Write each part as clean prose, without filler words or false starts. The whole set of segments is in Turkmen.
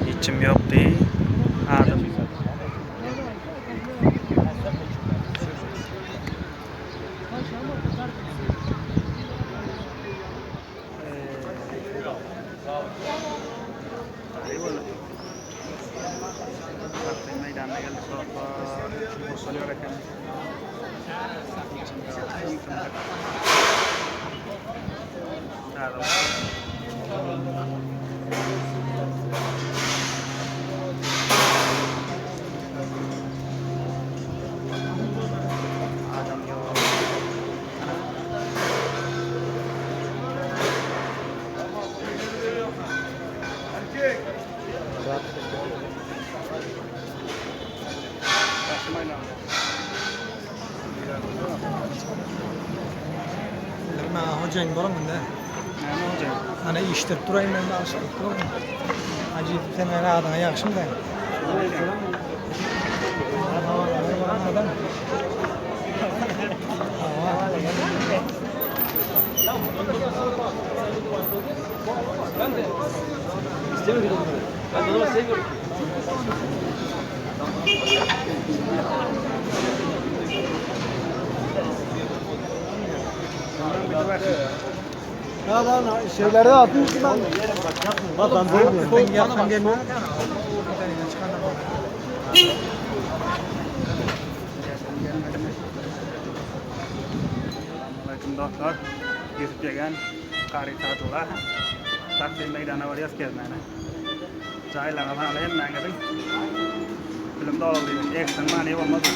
Hiçim ýok diý. Adam. Taksim meýdanyna geldik dostlar. Boşalýar eken. Adam ýok. Maňa hojaýyn boluň indi. Näme hojaýyn? Ana işdirip duraýyn men alşyp durun. Hajy sen meni adyňa ýagşym da. Adam. Ya lan şeyleri atmış ben. Bak ben Ben yapsam gelmem. Aleyküm dostlar. Ýusuf Ýegen, Kary Sadullah. Taksim meýdanyna barýas gezmäne. Jaýlaryňyzy sanaly hemmäňiziň. Bilim doly diýmek. Eksen many bolmaz.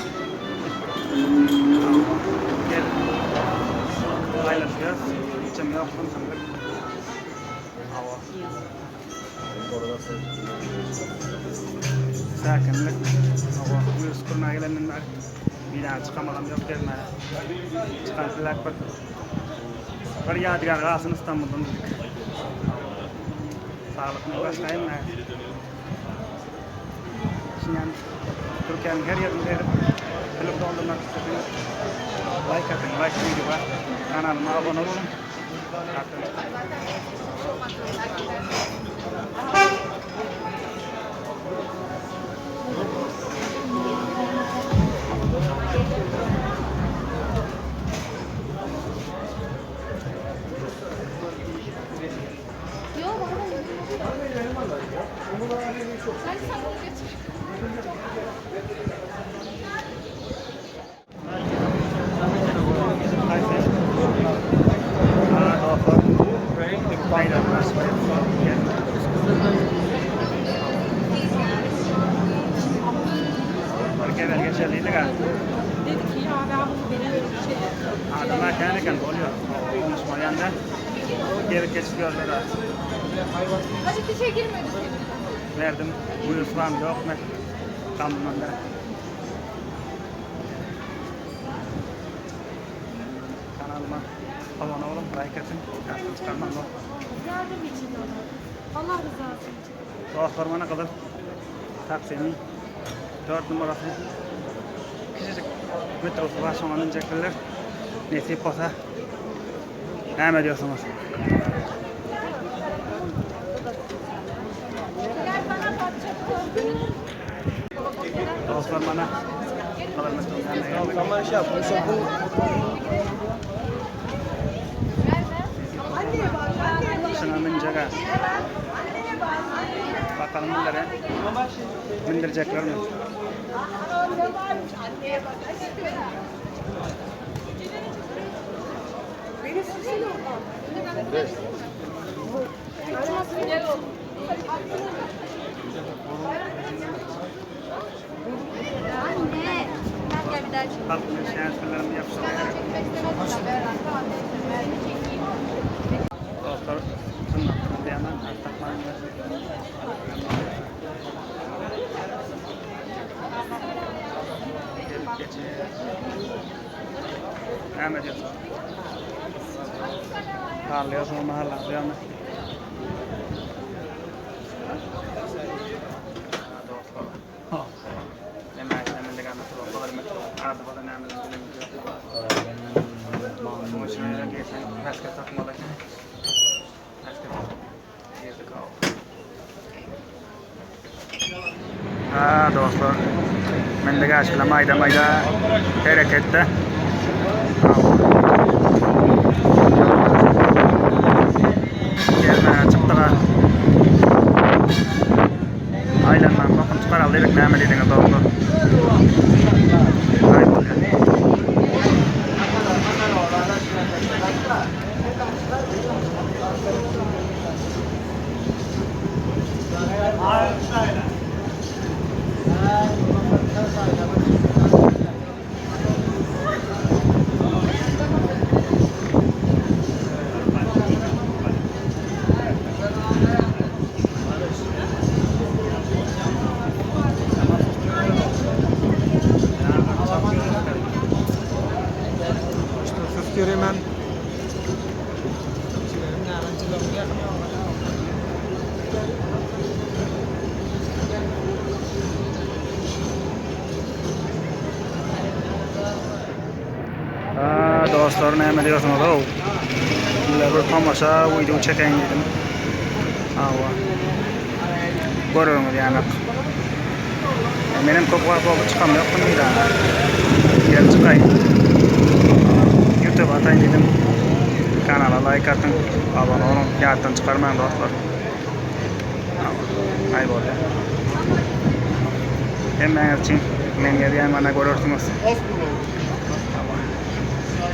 Gel. Aýlaşýas. Hiçem ýok, symsymlyk. Hawa. Sakinlik. Hawa, virus kurmaga gelenden bäri meýdana çykamadam ýok gezmäne. Çykan siläk bir bir ýadygär galsyn Istanbuldan diýdik. Saglykmy başga hemme. Şinýän Türkiýäniň her ýerini gezip film doldurmak isleseňiz like atyň, like videoga kanalyma abone boluň. Adamlar kän eken bolýar. Konuşmaýan-da. Gelip geçip ýörler. Hadi dişe girmedi senin. Berdim. Buyursun ýokmy? Gamyndan da. Kanalyma abone boluň, like atyň, ýatdan çykarmaň dostlar. Yardım için ona. Allah rızası için. Dostlar mana gyzyl taksiniň 4 numarasy kiçijik metrosy bar şoňa münjekdirler. Nesip bolsa näme diýorsuňyz? Gel bana bakacak. Dostlar mana gyzyl metronyň ýanyna geldik. Şuna münjek ha. Bakalım mindire. Mindirecekler mi? Anne. Gel gel bir daha çek. Halkın şäherlerimi yapıştırıyor. Çekmek istemezsin. Berrak. Tamam neyse. Ben de çekeyim. Dostlar, tırnaklarını diýemän, artakman Gelip geçip. Näme diýorsuň? Parlıyorsun mahalla, diýme. Dostlar. Näme näme diýen metro, gyzyl metro. Ady bala nämeler bilemizok. Munuň üçin ýere girseň maska takmaly eken. Maska takyp girdik aw. Ha dostlar. Mende gaşyla maýda maýda hereketde. Gelmäge çykdyk. Aýlanman bokuny çykaraly diýdik näme diýdiňiz dostlar. Aý bolýar. Ha dostlar näme diýorsuňyz ow? Bile bir tomaşa video çekeýin diýdim. Hawa. Görüňiz ýanak. Menem köp wagt boldy çykam ýokdum meýdana. Gel çykaýyn. YouTube ataýyn diýdim. Kanala like atyň, abone boluň, ýatdan çykarmaň dostlar. Aý bolýar. Hemmäňiz üçin men gezýän mana görersiňiz.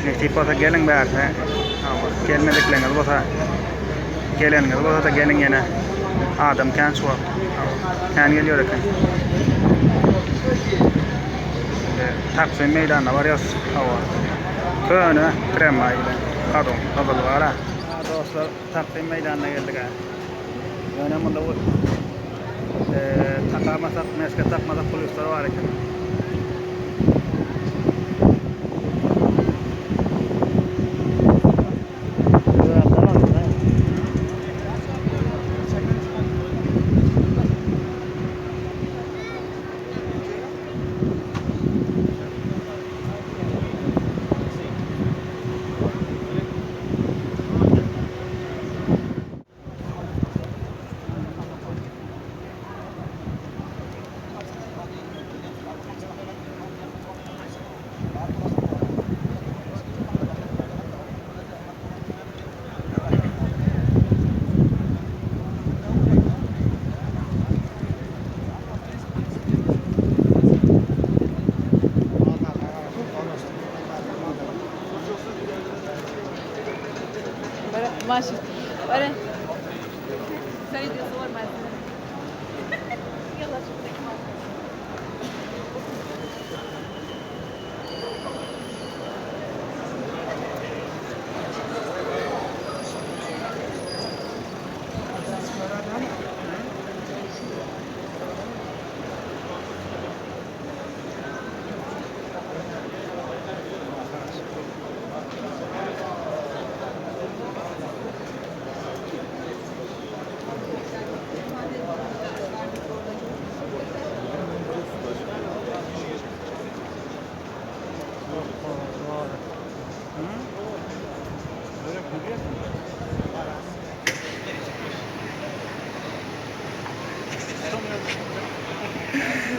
Nesip bolsa geliň bärse. Gelmedikleriňiz bolsa geleniňiz bolsa da geliň ýene. Adam kän şu wagt. Kän gelýär eken. Taksim meýdanyna barýas. Hawa. Köne tramwaý bilen. Gadym, gyzyl gara. Dostlar, Taksim meýdanyna geldik. Ýöne munda bu takamasak, meske takmasak pulýuslar bar eken. ماشي ولا سيدي صور مع يلا شوف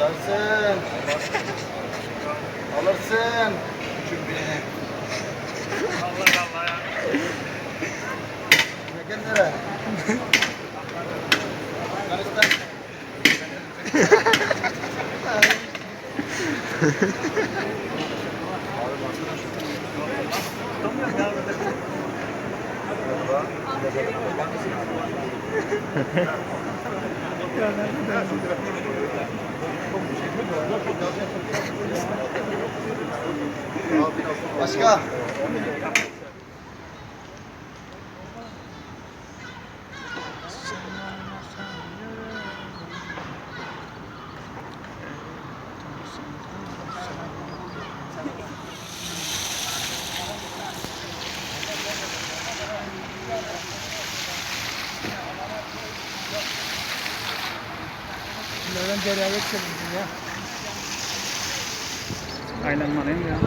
Alırsın. Alırsın. Çünkü Allah Allah ya. Mekan nere? Afganistan. Başka? Bunlardan deryaga çevirdim ya. Aýlanmalyň ýa.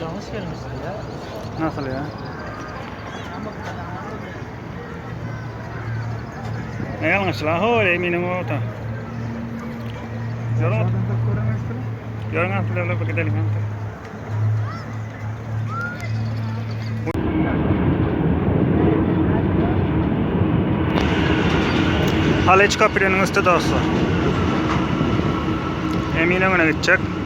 Yanlış gelmişsin ya. Nasıl ya? Ne ýalňyş la ho eminiň ota. Ýörüň. Ýörüň atlarla bir gidelim hem. Haliç köprüniň üsti dostlar. Emin öňüne gitjek.